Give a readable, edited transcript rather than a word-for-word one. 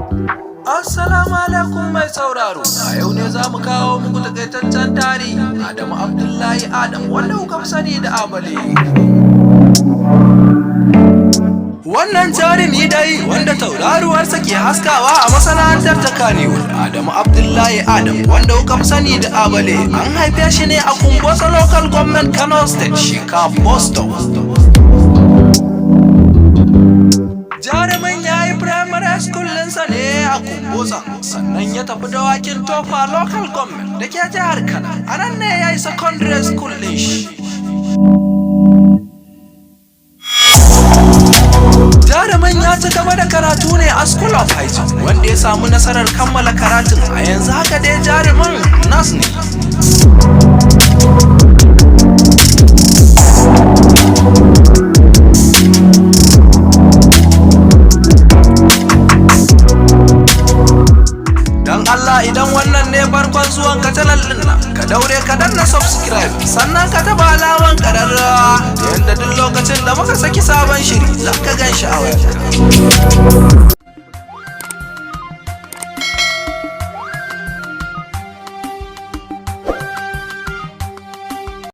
Assalamu alaikum mai sauraro. A yau ne za mu kawo muku takaitaccen tarihi Adamu Abdullahi Adam, wanda kuka fi sani da Abale. Wannan jarumi dai wanda tauraruwarsa ke haskawa a masana'antar ta Kannywood, Adamu Abdullahi Adam, wanda kuka fi sani da Abale, an haife shi ne a Kumbotso Local Government, Kano State, Shika Boston. Jarumin ya yi primary school ɗinsa ne a Kumbotso, sannan ya tafi Dawakin Tofa Local Government da ke jihar Kano. A nan ne ya yi secondary school ɗin shi. Jarumin ya ci gaba da karatu ne a School of Hygiene, wanda ya samu nasarar kammala karatun. A yanzu haka dai jarumin nurse ne. Don Allah, idan wannan ne farkon zuwan ka channel din nan, ka daure ka danna subscribe, sannan ka taba alaman kararrawa, ta yadda duk lokacin da muka saki sabon shiri za ka gan shi a wayarka.